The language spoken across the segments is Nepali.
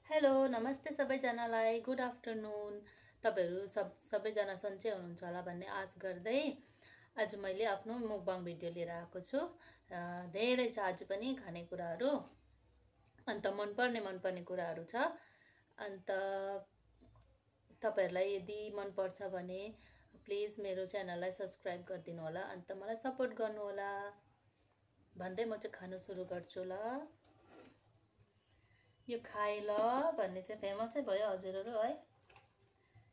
हेलो नमस्ते सबैजनालाई गुड आफ्टरनुन। तपाईहरु सबैजना सन्चै हुनुहुन्छ होला भन्ने आश गर्दै आज मैले आफ्नो मुकबाङ भिडियो लिएर आएको छु। धेरै छ आज पनि खानेकुराहरु, अन्त मनपर्ने कुराहरु छ। अन्त तपाईहरुलाई यदि मन पर्छ भने प्लिज मेरो च्यानललाई सब्स्क्राइब गरिदिनु होला, अन्त मलाई सपोर्ट गर्नु होला भन्दै म चाहिँ खान सुरु गर्छु ल। यो खाए ल भन्ने चाहिँ फेमसै भयो हजुरहरु है।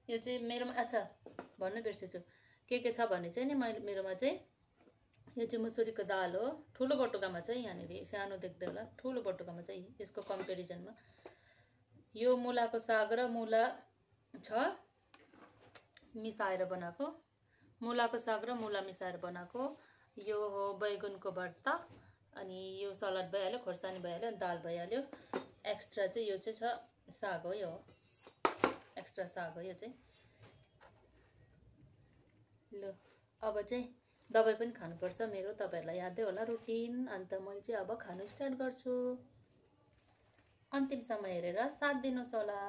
यो चाहिँ मेरोमा अच्छा भन्नु बिर्सेछु, के छ भने चाहिँ नि मेरोमा चाहिँ यो चाहिँ मुसुरीको दाल हो। ठुलो बटुकामा चाहिँ यहाँनेरि सानो देख्दै होला, ठुलो बटुकामा चाहिँ यसको कम्पेरिजनमा यो मुलाको साग र मुला छ मिसाएर बनाएको, मुलाको साग र मुला मिसाएर बनाएको। यो हो बैगुनको भर्ता, अनि यो सलाद भइहाल्यो, खोर्सानी भइहाल्यो, दाल भइहाल्यो। एक्स्ट्रा चाहिँ यो चाहिँ छ साग हो, यो एक्स्ट्रा साग हो यो चाहिँ। ल अब चाहिँ दबाई पनि खानुपर्छ मेरो, तपाईहरुलाई यादै होला रुटिन। अन्त मैले चाहिँ अब खानु स्टार्ट गर्छु। अन्तिमसम्म हेरेर साथ दिनुहोस् होला,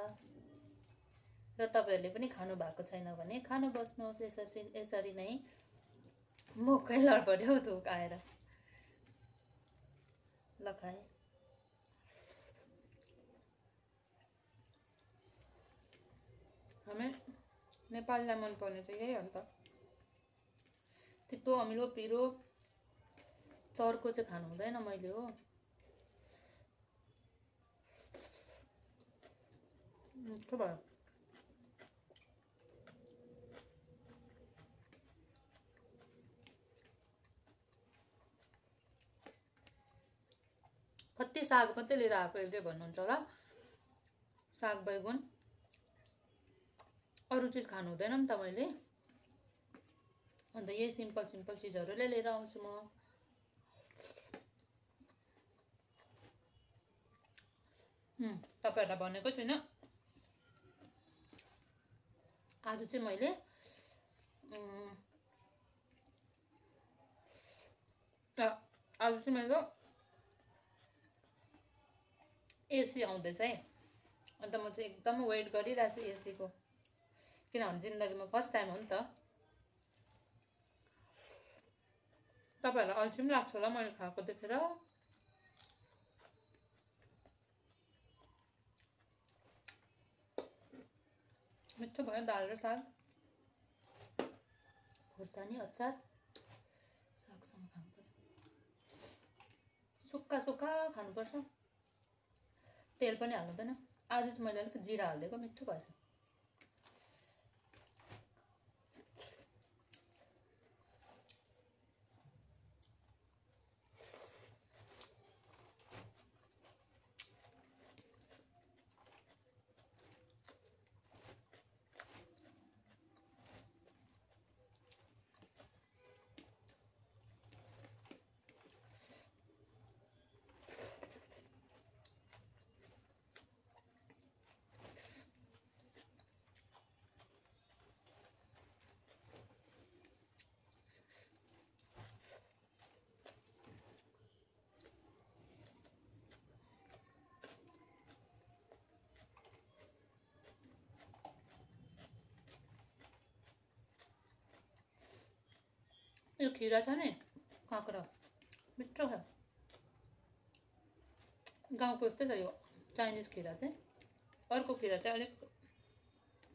र तपाईहरुले पनि खानु भएको छैन भने खानु बस्नुहोस्। यसरी नै मुखै लडबड्यो धुक आएर। ल खाए। हामी नेपालीलाई मनपर्ने चाहिँ यही हो नि त, तितो अमिलो पिरो चर्को चाहिँ खानु हुँदैन मैले हो। मिठो भयो। कति साग मात्रै लिएर आएको यसले भन्नुहुन्छ होला, साग बैगुन अरू चीज खानु हुँदैन नि त मैले। अन्त यही सिम्पल चिजहरुले लिएर आउँछु म। तपाईहरुलाई भनेको छैन, आज चाहिँ मैले एसी आउँदैछ है। अन्त म चाहिँ एकदम वेट गरिरहेको छु एसी को, किनभने जिन्दगीमा फर्स्ट टाइम हो नि त। तपाईहरुलाई अल्छी पनि लाग्छ होला मैले खाएको देखेर। मिठो भयो दाल र साग, खुर्सानी अचार सागसँग खानु पर्यो। सुक्खा खानुपर्छ, तेल पनि हाल्नुहुँदैन। आज चाहिँ मैले अलिक जिरा हालिदिएको, मिठो भएछ। यो खिरा छ नि काँक्रा, मिठो छ। गाउँको जस्तै छ यो चाइनिज खिरा चाहिँ। अर्को खिरा चाहिँ अलिक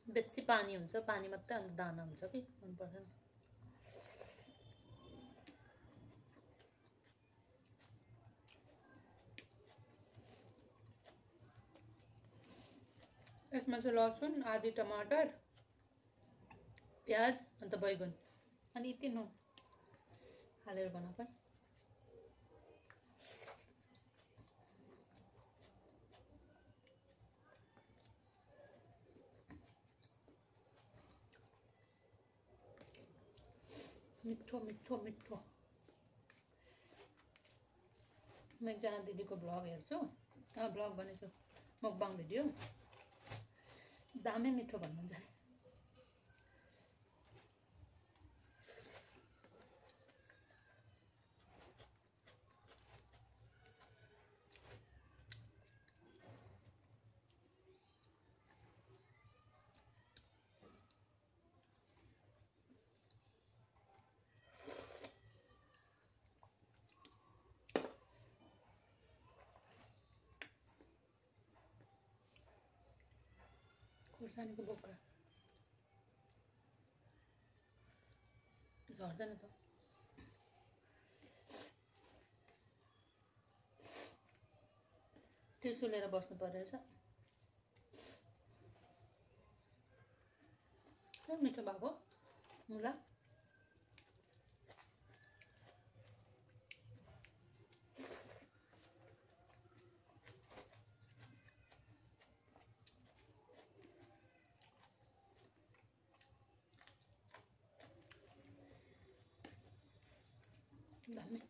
बेसी पानी हुन्छ, पानी मात्रै अन्त दाना हुन्छ कि मन पर्दैन। यसमा चाहिँ लसुन, आधी टमाटर, प्याज, अन्त बैगुन, अनि यति नुन हालेर बनाएको। मिठो मिठो मिठो। म एकजना दिदीको ब्लग हेर्छु, ब्लग भनेछु मुकबाङ भिडियो, दामै मिठो भन्नुहुन्छ। खुर्सानीको बोक्रा झर्दैन त। टिस्यु लिएर बस्नु पर्यो रहेछ। मिठो भएको मुला। दामी।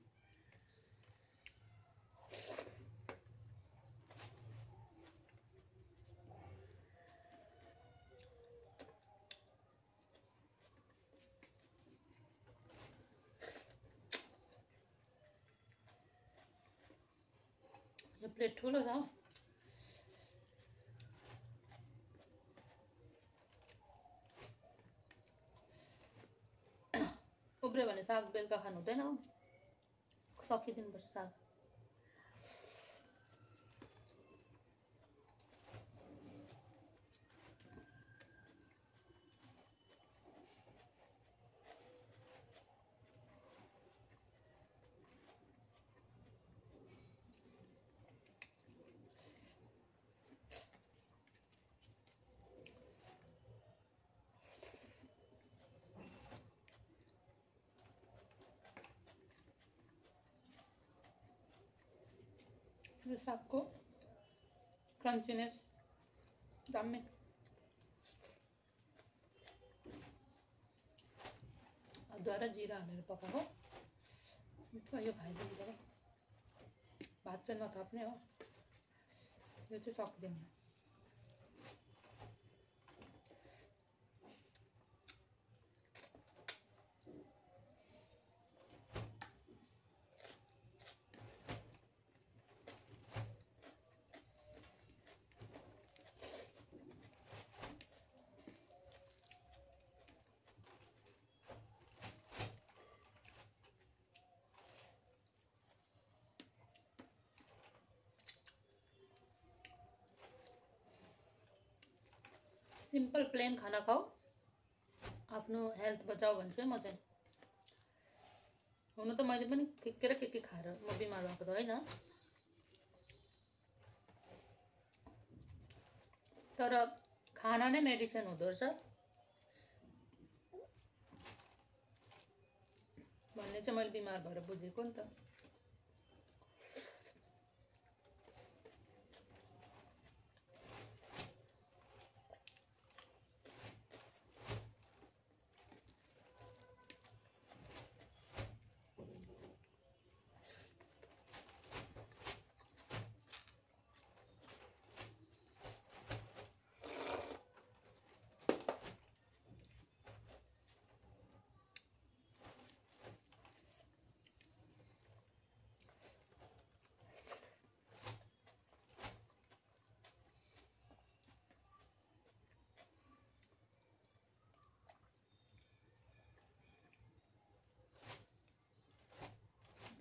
यो प्लेट ठुलो छ। उब्रियो भने साग बेलुका खानु हुँदैन, सकिदिनुपर्छ साग। यो सागको क्रन्चीनेस दामी। अदुवा र जिरा हालेर पकाएको मिठो। यो खाइदिनु पर्यो। भात चाहिँ नथप्ने हो, यो चाहिँ सक्दिनँ। सिम्पल प्लेन खाना खाऊ, आफ्नो हेल्थ बचाऊ भन्छु म चाहिँ। हुन त मैले पनि के खाएर म बिमार भएको त होइन, तर खाना नै मेडिसिन हुँदो रहेछ भन्ने चाहिँ मैले बिमार भएर बुझेको नि त।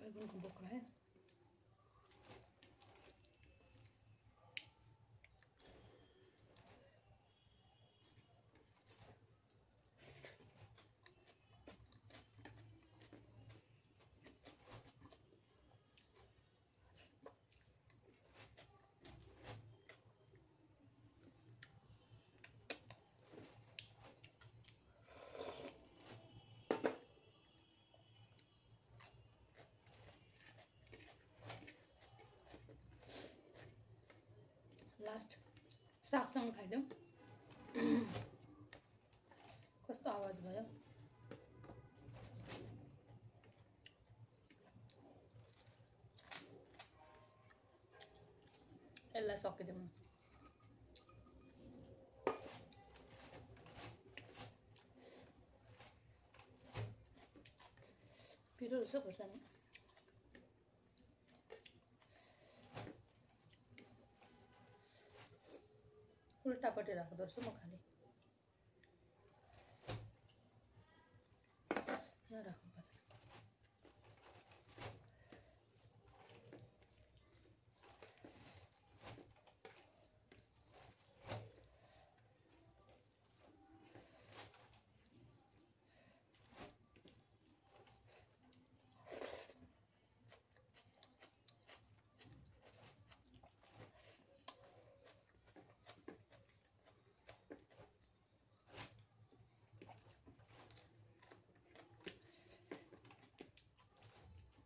बैगनको बोक्रा है। लास्ट सागसँग खाइदिउँ। कस्तो आवाज भयो। यसलाई सकिदिउँ। पिरो रहेछ खोर्सानी। उल्टापट्टि राख्दो रहेछ म खालि। यहाँ राख्नु पर्यो।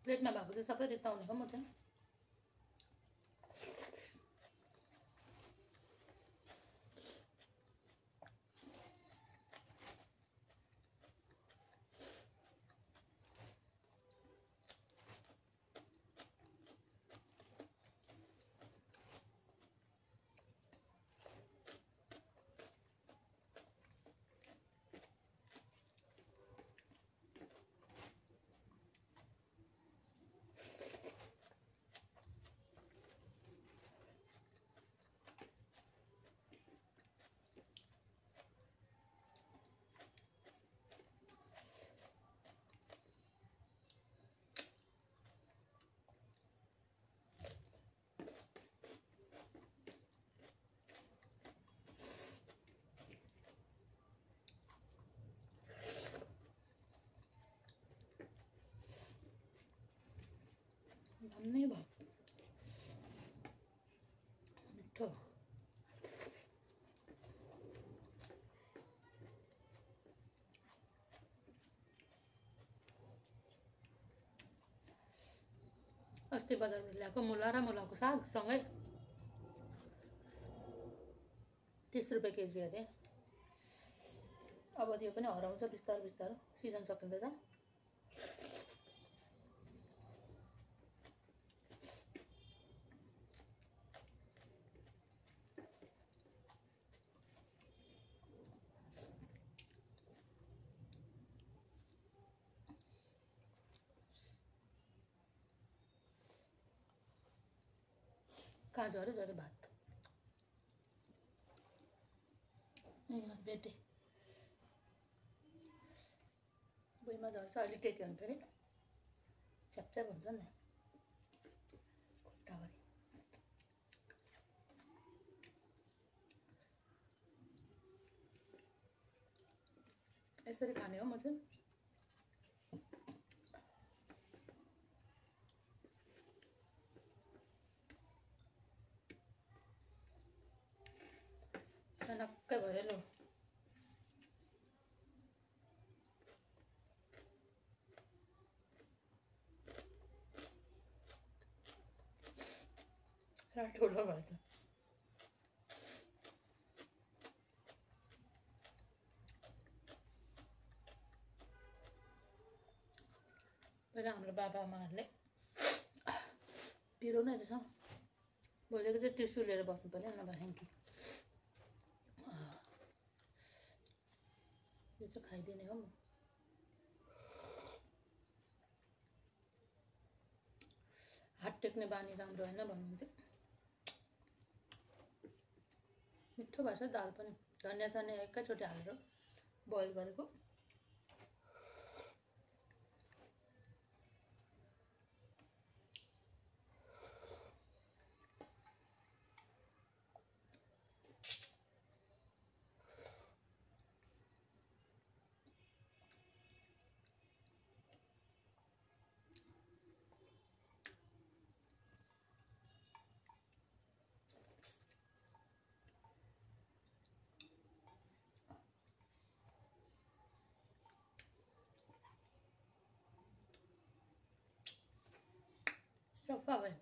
प्लेटमा भएको चाहिँ सबै रित्ताउने हो म चाहिँ। धन्नै भयो मिठो। अस्ति बजारबाट ल्याएको मुला र मुलाको सागसँगै 30 रुपियाँ केजी अरे। अब त्यो पनि हराउँछ बिस्तारो बिस्तारो, सिजन सकिँदैछ। कहाँ झऱ्यो झऱ्यो भात बेटे भुइँमा झर्छ। अहिले टेक्यो भने फेरि च्यापच्याप हुन्छ नि खुट्टाभरि। यसरी खाने हो म चाहिँ। सनक्कै भयो लु। ठुलो भयो त। पहिला हाम्रो बाबाआमाहरूले पिरो नै रहेछ। भोलिको चाहिँ टिस्यु लिएर बस्नु पर्यो नभए ह्याङ्की। यो चाहिँ खाइदिने हो म। हात टेक्ने बानी राम्रो होइन भन्नुहुन्थ्यो। मिठो भएछ दाल पनि। धनियाँ सनियाँ एकैचोटि हालेर बोइल गरेको। सफा भयो।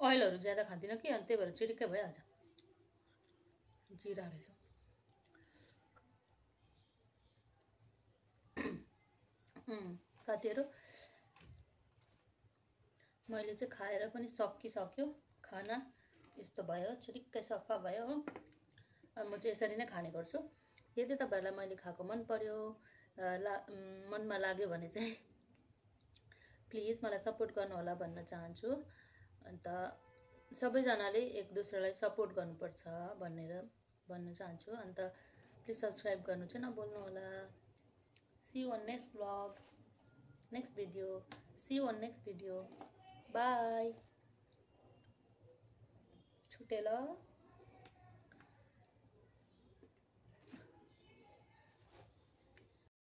ओइलहरू ज्यादा खाँदिनँ कि अनि त्यही भएर चिरिक्कै भइहाल्छ। जिरा रहेछ। साथीहरू मैले चाहिँ खाएर पनि सकिसक्यो खाना। यस्तो भयो चिरिक्कै सफा भयो हो। अब म चाहिँ यसरी नै खाने गर्छु। यदि तपाईँहरूलाई मैले खाएको मन पर्यो मनमा लाग्यो भने चाहिँ प्लिज मलाई सपोर्ट गर्नुहोला भन्न चाहन्छु। अन्त सबैजनाले एक दुस्रालाई सपोर्ट गर्नुपर्छ भनेर भन्न चाहन्छु। अन्त प्लिज सब्सक्राइब गर्नु चाहिँ नभुल्नु होला। See you on next vlog, next video. See you on next video. Bye. छुटेला।